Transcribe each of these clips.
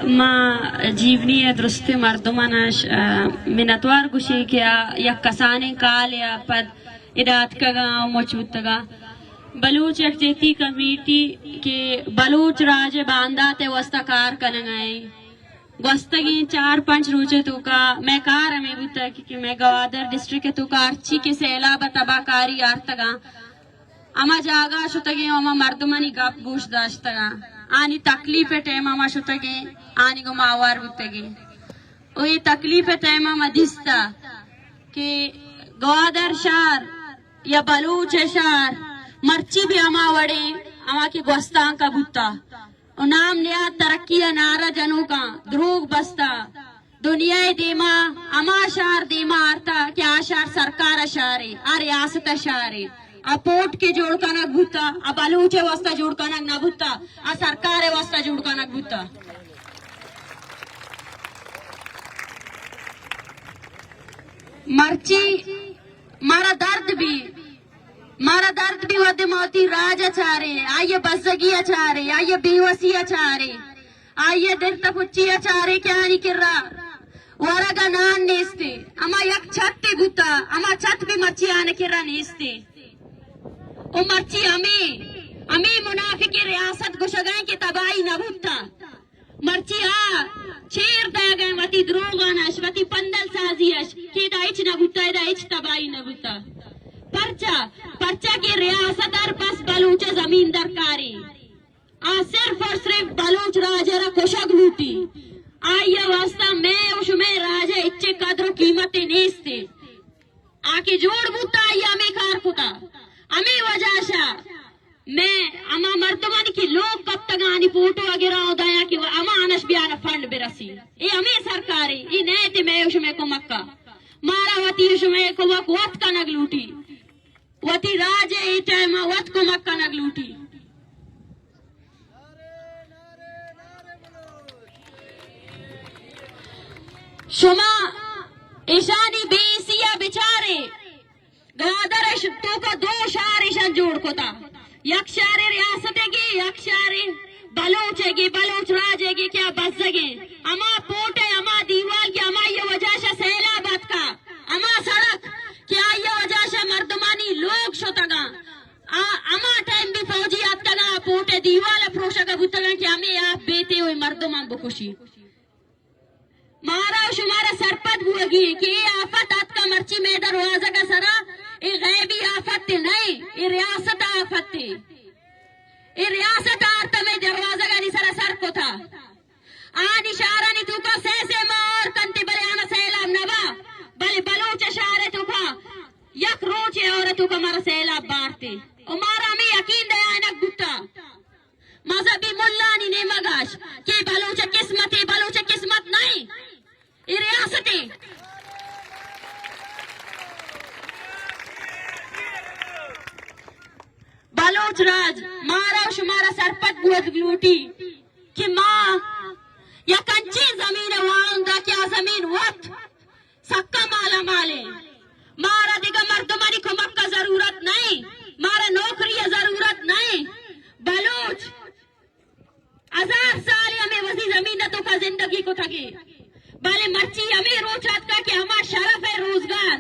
ما جیونی ءِ درستیں مردماں اش، آ، منتوار گوشیں کہ آ یک کسانیں کالے ءَ پد ادا اتکگاں ءُ مچ بوتگاں۔ بلوچ یکجہتی کمیٹی کہ بلوچ راج ءِ باندات ءِ واستہ کار کنگ ءَ ایں۔ گوستگیں چار پنچ روچ ءِ توکا مئے کار ہمے بوتگ کہ مئے گوادر ڈسٹرکٹ ءِ توکا ہرچی کہ سیلاب ءَ تباہ کاری آرتگاں، ہما جاگہ شتگیں ءُ ہما مردمانی گپ گوش داشتگاں۔ آنی تکلیف ءِ ٹائم ءَ ما شتگیں، آنی گوما ہوار بوتگیں۔ ءُ اے تکلیف ءِ ٹائم ءَ ما دیستا کہ گوادر شہر یا بلوچ شہر مرچی بھی ہما وڑیں، ہما کہ گوستانک ءَ بوتا۔ ءُ نام نیاد ترقی ءِ نعرہ جنوکاں دروگ بستا۔ دنیا ءِ دیما ہما شہر دیما آرتا کہ آ شہر سرکار ءِ شہرے، آ ریاست ءِ شہرے۔ آ پورٹ کہ جوڑ کنگ بوتا، آ بلوچ ءِ واستہ جوڑ کنگ نہ بوتا، آ سرکار ءِ واستہ جوڑ کنگ بوتا۔ مرچی مارا درد بی، مارا درد بی وھدے ما وتی راج ءَ چاریں، آئی ءِ بزگی ءَ چاریں، آئی ءِ بیوسی ءَ چاریں، آئی ءِ درد ءُ پچی ءَ چاریں کہ آنی کرا ورگ ءَ نان نیستے، ہما یک چھتے بوتا، ہما چھت بھی مرچی آنی کرا نیستے۔ ءُ مرچی ہمے، ہمے منافقیں ریاست گوشگ ءَ ایں کہ تباہی نہ بوتا۔ مرچی آ چیر دئیگ ءَ ایں وتی دروگان اش، وتی پندل سازی اش کہ ادا ہچ نہ بوتا، ادا ہچ تباہی نہ بوتا۔ پرچا؟ پرچا کہ ریاست ءَ بس بلوچ ءِ زمین درکاریں۔ آ صرف اور صرف بلوچ راج ءَ را کشگ لوٹی۔ آئی ءِ واستہ مئے ءُ شمئے راج ءِ ہچ قدر ءُ قیمتے نیستے۔ آ کہ جوڑ بوتا، آئی ہمے کار کتا۔ ہمے وجہ شا مئے ہما مردمانی کہ لوگ کپتگانی فوٹو ءَ گراں ءُ دایاں کہ ہما آنش بیارا فنڈ برسی۔ اے ہمے سرکارے، اے نئیت مئے ءُ شمئے کمک ءَ۔ مارا وتی ءُ شمئے کمک وت کنگ لوٹی۔ وتی راج ءِ اے ٹائم ءَ وت کمک کنگ لوٹی۔ شما ایشانی بے حسی ءَ بچارے، گوادر ءِ توکا دو شہر ایشاں جوڑ کتا، یک شہر ریاست ءِ گے، یک شہر بلوچ ءِ گے، بلوچ راج ءِ گے کہ آ بزگیں۔ ہما پورٹ ءِ ہما دیوال کہ ہمائی ءِ وجہ شا سیلاب اتکا، ہما سڑک کہ آئی ءِ وجہ شا مردمانی لوگ شتگاں، آ ہما ٹائم بھی فوجی آتکگاں، آ پورٹ ءِ دیوال ءَ پروشگ ءَ بوتگاں کہ ہمے آپ بیتے ءُ اے مردماں بکشی۔ مارا ءُ شمارا سرپد بوگی ایں کہ اے آفت آتکا مرچی مئے دروازگ ءِ سرا، اے غیبی آفت نہ ایں، اے ریاست ءِ آفت ایں۔ اے ریاست ءَ آرتا مئے دروازگانی سرا سر کتا۔ آنی شہرانی توکا سے سے ماہ اور کنتے، بلے آنا سیلاب نہ با، بلے بلوچ شہر ءِ توکا یک روچے اور ءِ توکا مارا سیلاب بارتے۔ ءُ مارا ہمے یقین دیائینگ بوتا مذہبی ملانی نیمگ اش کہ بلوچ قسمت، اے بلوچ قسمت نہ ایں، اے ریاست ایں۔ بلوچ راج مارا ءُ شمارا سرپد بوگ لوٹی کہ ما یک انچیں زمین ءِ واہند آں کہ آ زمین وت سکا مالا مال ایں۔ مارا دگہ مردمانی کمک ءِ ضرورت نہ ایں، مارا نوکری ءِ ضرورت نہ ایں۔ بلوچ ہزار سال ہمے وتی زمین ءِ توکا زندگی کتگے، بلے مرچی ہمے روچ آتکا کہ ہما شرف ءِ روزگار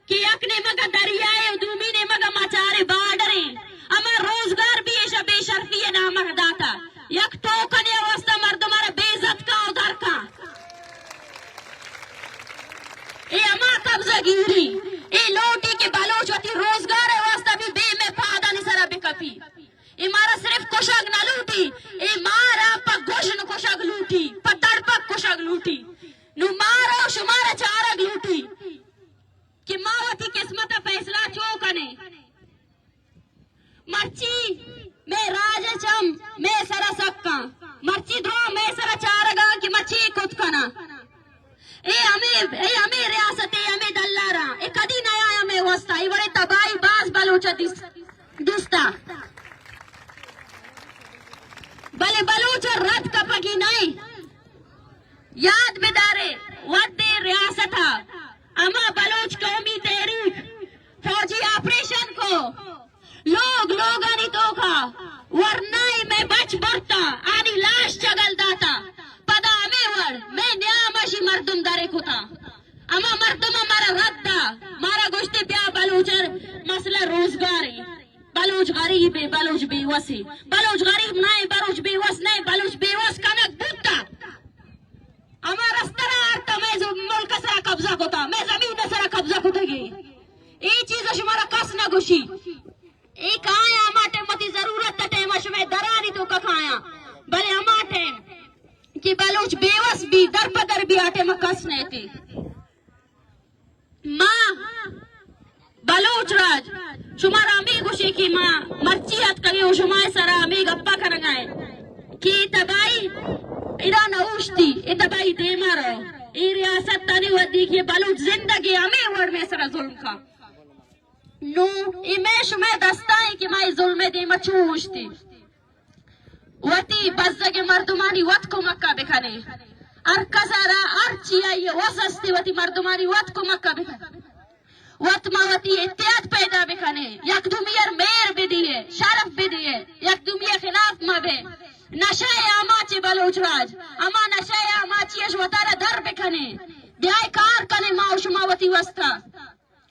کہ یک نیمگ ءَ دریا ایں ءُ دومی نیمگ ءَ ما چارے بارڈر ایں، ہما روزگار بھی ایشا بے شرفی ءِ نام ءَ داتا۔ یک ٹوکنے ءِ واستہ مردم ءَ را بے عزت کا ءُ در کا۔ اے ہما قبضہ گیری، اے لوٹی کہ بلوچ وتی روزگار ءِ واستہ بھی بے مئے پادانی سرا بکپی۔ اے مارا صرف کشگ نہ لوٹی، اے مارا پہ گژن کشگ لوٹی، پہ تڑپک کشگ لوٹی۔ نوں مارا ءُ شمارا چارگ لوٹی کہ ما وتی قسمت ءِ فیصلہ چوں کنیں۔ مرچی مئے راج ءِ چم مئے سرا سکاں، مرچی درو مئے سرا چارگاں کہ ما چے کت کناں۔ اے ہمے، اے ہمے ریاست، اے ہمے دلالاں، اے کدی نیا ہمے واسطہ، اے وڑے تباہی باز بلوچ ءَ دیس-، دیستا۔ بلے بلوچ ءَ رد کپگی نئیں۔ یاد بدارے، وھدے ریاست ءَ ہما بلوچ قومی تحریک فوجی آپریشن کو، لوگ لوگانی توکا ورنائی مئے بچ برتا، آنی لاش چگل داتا۔ پدا ہمے مئے نیام اشی مردم درے کتا۔ اما مردم مارا رد دا، مارا گوشتے بیا بلوچ مسئلہ روزگار ہے، بلوچ غریب ہے، بلوچ بے وس ہے۔ بلوچ غریب نہ ہے، بلوچ بے وس نہ ہے، بلوچ بے وس کنگ بوتا۔ اما رسترا آرتا مئے ز-، ملک سرا قبضہ کتا، مئے زمین سرا قبضہ کتگی۔ اے چیز شمارا کس نہ گوشی۔ اے کایاں ہما ٹائم وتی ضرورت ء ٹائم ء شمئے درانی توکا کایاں، بلے ہما ٹائم کہ بلوچ بے وس بی، در پہ در بی، آ ٹائم ء کس نہ ایتے۔ ما بلوچ راج شمارا ہمے گوشیں کہ ما مرچی اتکگیں و شمئے سرا ہمے گپا کنگا ایں کہ اے تباہی ادا نہ اوشتی، اے تباہی دیما رو۔ اے ریاست تنے ودی کہ بلوچ زندگیں ہمے وڑ مئے سرا ظلم کا۔ نوں اے مئے شمئے دستا ایں کہ ما اے ظلم ء دیما چوں اوشتیں۔ وتی بزگ مردمانی وت کمک ء بکنیں۔ ہر کس ء را ہر چی آئی ء وس استی وتی مردمانی وت کمک ء بکنیں۔ وت ما وتی اتحاد پیدا بکنیں۔ یک دومی ء مہر بدیے، شرف بدیے، یک دومی ء خلاف مہ بے۔ نشہ ء آماچ بلوچ راج، ہما نشہ ء آماچی اش وتارا در بکنیں۔ بیائے کار کنیں ما و شما وتی وستا۔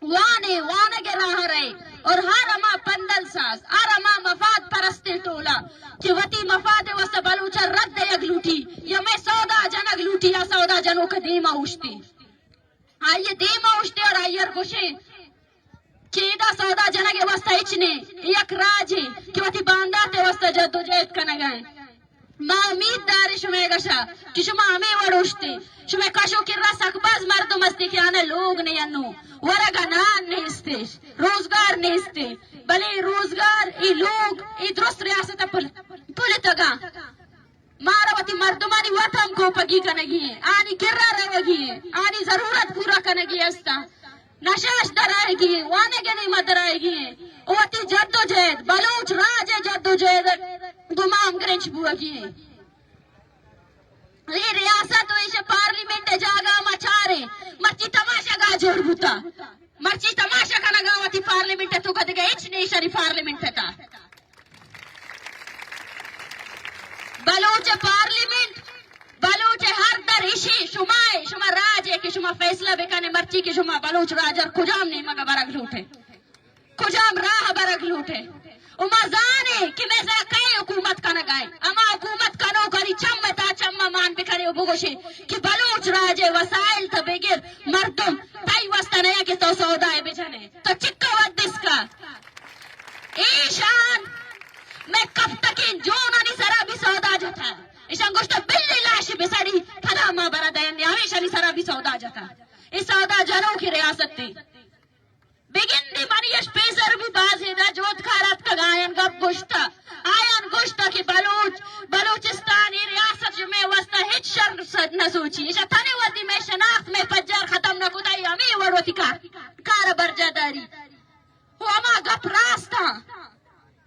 وانے، وانگ ء راہ رئے اور ہر ہما پندل ساز، ہر ہما مفاد پرستیں ٹولہ کہ وتی مفاد ء واسطہ بلوچ ء رد دیگ لوٹی یا مئے سودا جنگ لوٹی، آ سودا جنوک ء دیما اوشتی۔ آئی ء دیما اوشتی اور آئی ء گوشیں کہ ادا سودا جنگ ء واسطہ ہچ نے، یک راجے کہ وتی باندات ء واسطہ جدوجہد کنگ ء انت۔ ما امید داریں شمئے گشا کہ شما ہمے وڑ اوشتے۔ شمئے کش و کرا سک باز مردم استے کہ آنا لوگ نے انو، ورگا نان نیستش، روزگار نیستے، بلے روزگار، اے لوگ، اے درست ریاست پل-، پلتگاں۔ مارا وتی مردمانی وت ہم کوپگی کنگی ہیں، آنی کرا روگی ہیں، آنی ضرورت پورا کنگی استا۔ نشہ اش درائیگی ایں، وانگ ء نیمگ ء درائیگی ایں۔ وتی جدوجہد، بلوچ راج ء جدوجہد ء گوں ما ہمگرنچ بوگی ایں۔ اے ریاست و ایش پارلیمنٹ ء جاگہ ما چاریں، مرچی تماشا گاہ جوڑ بوتا۔ مرچی تماشا کنگا وتی پارلیمنٹ ء توکا، دگہ ہچ نیشانی پارلیمنٹ ء تا۔ بلوچ پارلیمنٹ، بلوچ ہر در اشی شما اے، شما راج اے کہ شما فیصلہ بکنے مرچی کہ شما بلوچ راج ء کجام نیمگ ء برگ لوٹے، کجام راہ ء برگ لوٹے۔ و ما زانے کہ مئے سرا کئے حکومت کنگ ء، ہما حکومت کنوکانی چم ء تا چم ء مان بکنے و بگوشے کہ بلوچ راج ء وسائل تا بگر مردم تئی واسطہ نیا کہ تو سودا ء بجنے، تو چکا ودس کا۔ ایشان مئے کپتکیں جونانی سرا بھی سودا جتا۔ ایشان گوشتا بلی لاشی بسڑی، پدا ما برا دین، ہمیشانی سرا بھی سودا جتا۔ اے سودا جنوکی ریاست تے۔ بگندی منی اش پیسر بھی بازے دا جوتکار اتکگا آیان گپ گوشتا۔ آیان گوشتا کہ بلوچ، بلوچستان ای ریاست مئے واسطہ ہچ شر س-، نہ سوچی۔ ایشا تنے ودی مئے شناخت مئے پجار ختم نہ کتا، ای ہمیں وڑ وتی کار، کار برجا داری۔ و ہما گپ راست آں۔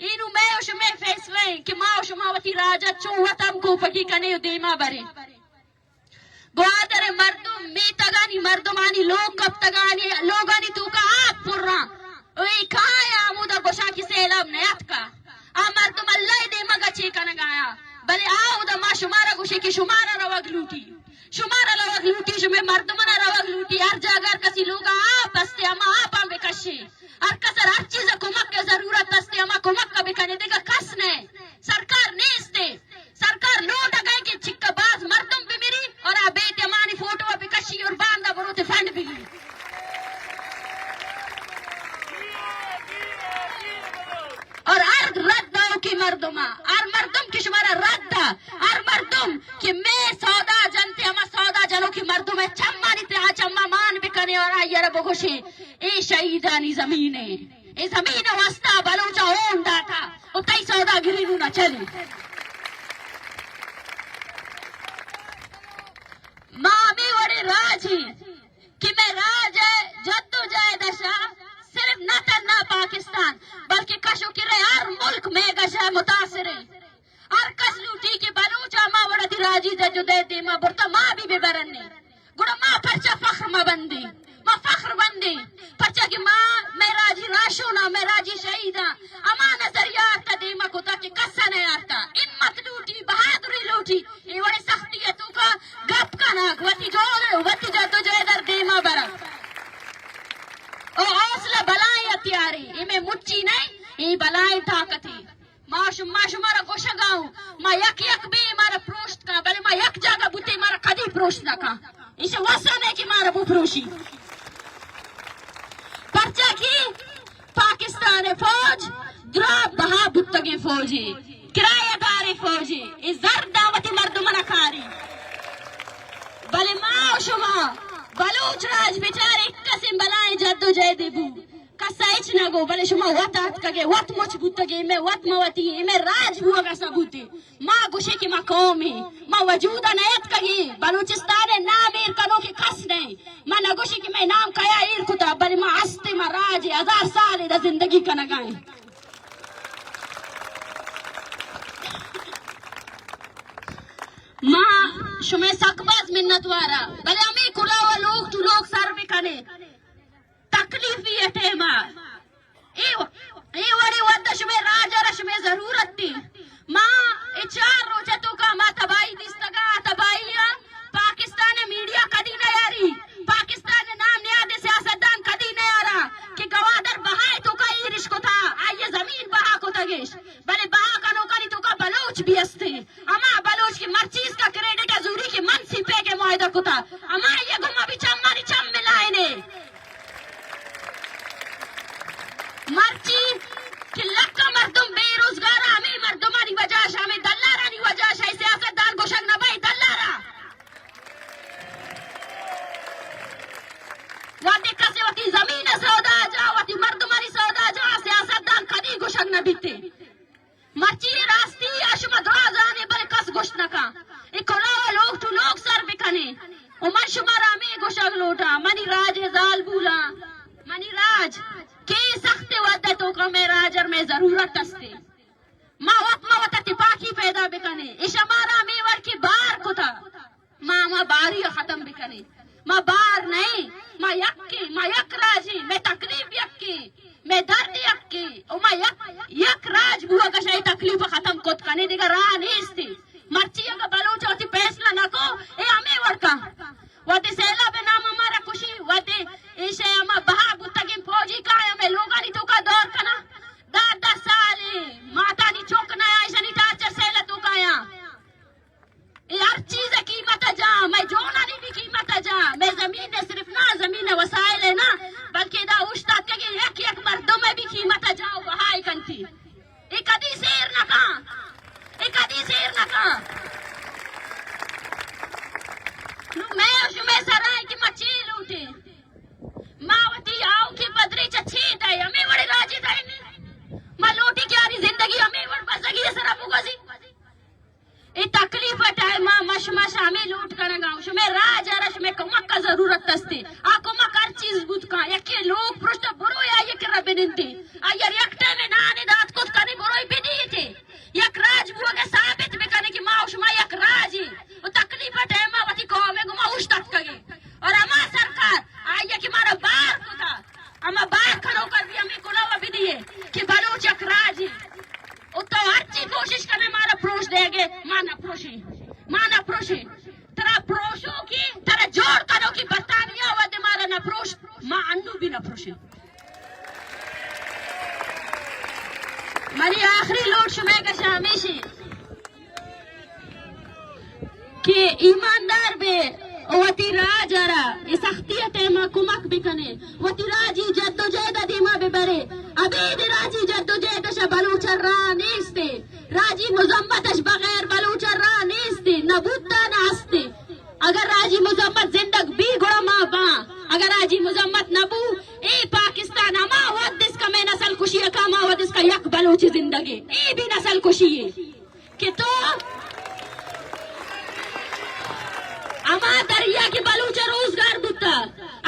اینو مئے و شمئے فیصلہ ایں کہ ما و شما وتی راج ء چوں وت ہم کوپگی کنیں و دیما بریں۔ گوادر ء مردم، میتگانی مردمانی لوگ کپتگانی، لوگانی توکا آپ پراں۔ و اے کائے ہمودا گوشاں کہ سیلاب نیاتکا۔ آ مردم اللہ ء دیمگا چے کنگا آیا۔ بلے آ اودا ما شمارا گوشیں کہ شمارا روگ لوٹی۔ شمارا روگ لوٹی، شمئے مردمانا روگ لوٹی، ہر جاگہ ہر کسی لوگا آپ استے، ہما آپاں بکشے۔ ہر کس ہر چیز کمک ء ضرورت استے، ہما کمک ء بکنے، دگہ کس نہ۔ سرکار نیستے۔ سرکار لوٹگئے کہ چکا باز مردم بمری اور آ بے تمانی فوٹو ء بکشی اور باندا بروتے فنڈ بگی۔ اور ہر رد داؤکی مردم، ہر مردم کہ شمارا رد دا، ہر مردم کہ مئے سودا جنتے، ہما سودا جنوکی مردم ء چمانی تہا چما مان بکنے اور آئی ء را بگوشے، اے شہیدانی زمین ء، اے زمین ء واسطہ بلوچ ء ہون داتا، و تئی سوداگری نون ء چلی۔ ما ہمے وڑیں راجی کہ مئے راج ء جد و جہد ء شہ صرف نہ تنہا پاکستان، بلکہ کش و کرے ہر ملک مئے گش ء متاثر انت۔ ہر کس لوٹی کہ بلوچ ہما وڑ ء دی راجی جد و جہد دیما برتا ما بھی بہ برنے۔ گڑا ما پرچا فخر مہ بندیں؟ ما فخر بندیں، پرچا کہ ما مئے راجی راہشوناں، مئے راجی شہیداں ہما نظریہ آرتا دیما کتا کہ کسا نہ آرتا۔ ہمت لوٹی، بہادری لوٹی، اے وڑیں سختی ء توکا گپ کن۔ بلائیں طاقتے۔ ما شما، شمارا گوشگا اوں، ما یک یک بے مارا پروشت کا، بلے ما یک جاگہ بوتے مارا کدی پروشت نہ کا۔ ایشی وسا نہ کہ مارا بپروشی۔ پرچا کہ پاکستان فوج درا بہا بوتگیں فوجے، کرایہ دار فوجے، اے زر داں وتی مردماں کاری۔ بلے ما و شما بلوچ راج بچار، یک کسیں بلائیں جد و جہدے بو، کس ء ہچ نہ گو، بلے شما وت آتکگے، وت مچ بوتگے، مئے وت مہ وتی، اے مئے راج بوگ ء ثبوتے۔ ما گوشے کہ ما قومیں، ما وجود ء نیتکگیں، بلوچستان ء نام ایر کنوکیں کس نئیں۔ ما نہ گوشے کہ مئے نام کیا ایر کتا، بلے ما ہستیں، ما راج ء ہزار سال ء زندگی کنگا ایں۔ ما شمئے سک باز منت وارا، بلے ہمے کلاہ و لوگ تو لوگ سر بکنے۔ تکلیفی ء ٹیم ء اے، اے وڑیں وھد ء شمئے راج ء را شمئے ضرورت انت۔ ما اے چار روچ ء توکا ما تباہی دیستگ ء، آ تباہی ء پاکستان ء میڈیا کدی نہ یاری، پاکستان ء نام نیاد ء سیاستدان کدی نہ یارا کہ گوادر بہا ء توکا ایر اش کتا، آئی ء زمین بہا کتگ اش، بلے بہا کنوکانی توکا بلوچ بھی است انت۔ ہما بلوچ کہ مرچی اس کا کریڈٹ ء زوری کہ من سی پیک ء معاہدہ کتا، ہما آئی ء گوما بھی چمانی چم ملائینے۔ مرچی کہ لکھ مردم بے روزگار، ہمے مردمانی وجہ اش، ہمے دلارانی وجہ اش، اے سیاستدان گوشگ نہ بئے دلارا۔ وہدے کسے وتی زمین ء سودا جا، وتی مردمانی سودا جا، سیاستدان کدی گوشگ نہ بیتے۔ مرچی اے راستی ء شما دراہ زانے، بلے کس گوشت نہ کن۔ اے کلاہ ء لوگ ٹو لوگ سر بکنے۔ و من شمارا ہمے گوشگ لوٹاں، منی راج ء زالبولاں، منی راج کہ سخت وھد ء توکا مئے راج ء مئے ضرورت استے۔ ما وت ما وت ء تپاکی پیدا بکنیں۔ اے شمارا ہمے وڑ کہ بار کتا۔ ما، ما باری ء ختم بکنیں۔ ما بار نئیں، ما یکیں، ما یک راجیں، مئے تکلیف یکیں، مئے درد یکیں، و ما یک، یک راج بوگ ء شہ اے تکلیف ء ختم کت کنیں، دگہ راہ نیست۔ مرچی اگہ بلوچ ء وتی فیصلہ نہ کو، اے ہمے وڑ کن۔ وھدے سیلاب ء نام ء مارا کشی، وھدے ایشی ء ہما بہا بوتگیں فوجی کائے ہمے لوگانی توکا دور کناں، دہ دہ سال ایں، ماتانی چک نیا، ایشانی ٹارچر سیل ء توکا یاں۔ اے ہر چیز ء قیمت ء جاں، مئے جونانی بھی قیمت ء جاں، مئے زمین ء صرف نہ، زمین ء وسائل ء نہ، بلکہ ادا اوشتاتگیں یک یک مردم ء بھی قیمت ء جاں و بہا ء کنتی۔ اے کدی سیر نہ کاں، اے کدی سیر نہ کاں۔ نوں مئے و شمئے سرا ایں کہ ما چے لوٹیں؟ ما وتی آؤکیں پدریچ ء چے دئیں؟ ہمے وڑیں راجے دئیں؟ ما لوٹیں کہ آنی زندگی ہمے وڑ بزگی ء سرا بگوزی؟ اے تکلیف ء ٹائم ء مش مش ہمے لوٹ کنگ ء، شمئے راج ء را شمئے کمک ء ضرورت است۔ آ کمک ہر چیز بوت کن، یکے لوگ پرشت بروئے آئی ء کرا بنندے، آئی ء یک ٹائم ء نانے دات کت کنے بروئے بدیتے۔ یک راج بوگ ء ثابت بکنے کہ ما و شما یک راج ایں و تکلیف ء ٹائم ء وتی قوم ء گما اوشتاتکگیں۔ اور ہما سرکار آئی ء کہ مارا بار کتا، اما بار کنوکا بھی ہمے کلوہ بدیے کہ بلوچ یک راجے۔ و تو ہرچی کوشش کنے مارا پروش دیگے، ما نہ پروشیں، ما نہ پروشیں۔ ترا پروشوکی، ترا جوڑ کنوکی برطانیہ وھدے مارا نہ پروش، ما انو بھی نہ پروشیں۔ منی آخری لوٹ شمئے گشا ہمیشی کہ ایماندار بے، وتی راج ء را اے سختی ء ٹائم ء کمک بکنے، وتی راجی جدوجہد ء دیما ببرے۔ ابید راجی جدوجہد اش بلوچ ء راہ نیستے، راجی مذمت اش بغیر بلوچ ء راہ نیستے، نہ بوتا نہ ہستے۔ اگر راجی مذمت زندگ بی گڑا ما باں، اگر راجی مذمت نہ بو، اے پاکستان ہما وھد اسکا مئے نسل کشی ء کا، ہما وھد اسکا یک بلوچ زندگے، اے بھی نسل کشی ہے۔ کہ تو ہما دریا کہ بلوچ ء روزگار بوتا،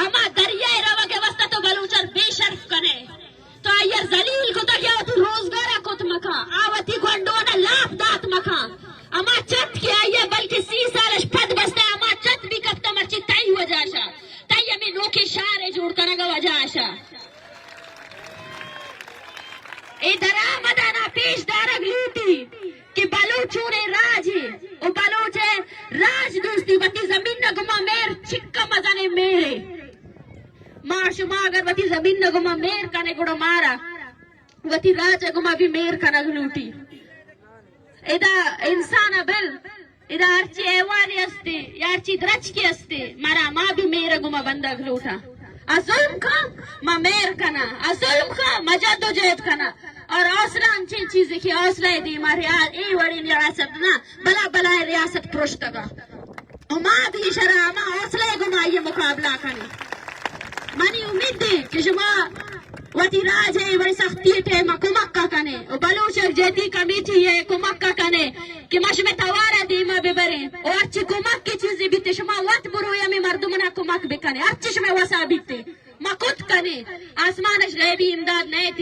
ہما دریا ء روگ ء واسطہ تو بلوچ ء بے شرف کنے، تو آئی ء ذلیل کتا کہ آ وتی روزگار ء کت مکا، آ وتی گونڈوان ء لاپ دات مکا۔ ہما چت کہ آئی ء بلکہ سی سال اش پد بستا، ہما چت بھی کپتا مرچی تئی وجہ شا، تئی ہمیں نوکے شار ء جوڑ کنگ ء وجہ شا۔ اے درآمدانا پیش دارگ لوٹی کہ بلوچ چونیں راجے و بلوچ ء راج دوستی وتی زمین ء گما مہر چکا مزنیں مہرے۔ ما شما اگر وتی زمین ء گما مہر کنے گڑا مارا وتی راج ءَ گوما بھی مہر کنگ لوٹی۔ ادا انسان ءَ بل، ادا ہرچی حیوانے ہستے یا ہرچی درچکے ہستے، مارا ما بھی مہر ءَ گوما بندگ لوٹاں۔ آ ظلم کن، ما مہر کناں۔ آ ظلم کن، ما جدوجہد کناں۔ اور حوصلہ انچیں چیزے کہ حوصلہ ءِ دیما ریاست، اے وڑیں ریاست نہ، بلا بلائیں ریاست پرشتگا۔ و ما بھی شرا ہما حوصلہ ءِ گوما آئی ءِ مقابلہ کنیں۔ منی امید ایں کہ شما وتی راج ءِ وڑیں سختی ءِ ٹائم ءَ کمک ءَ کنیں و بلوچ یکجہتی کمیٹی ءِ کمک ءَ کنیں کہ ما شمئے توار ءَ دیما ببریں و ہرچی کمک ءِ چیزے بیت شما وت بروئے ہمے مردماں کمک بکنیں، ہرچی شمئے وسا بیت ما کت کنیں۔ آسمان اش غیبی امداد نئیت۔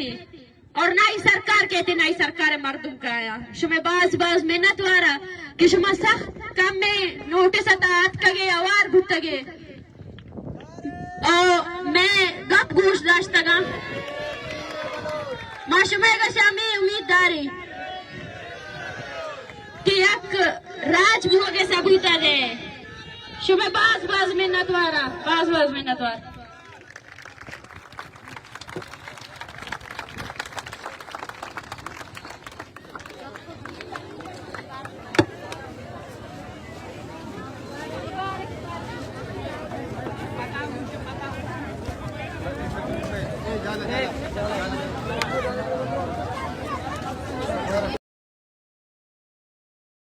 اور نہ ہی سرکار کئیت، نہ ہی سرکار ءِ مردم کایا۔ شمئے باز باز منت وارا کہ شما سخت کمیں نوٹس ءِ تہا اتکگے، ہوار بوتگے۔ او مئے گپ گوش داشتگاں۔ ما شمئے گشا ہمے امید داریں کہ یک راج بوگ ءِ ثبوت ءَ دئے۔ شمئے باز باز منت وارا، باز باز منت وار۔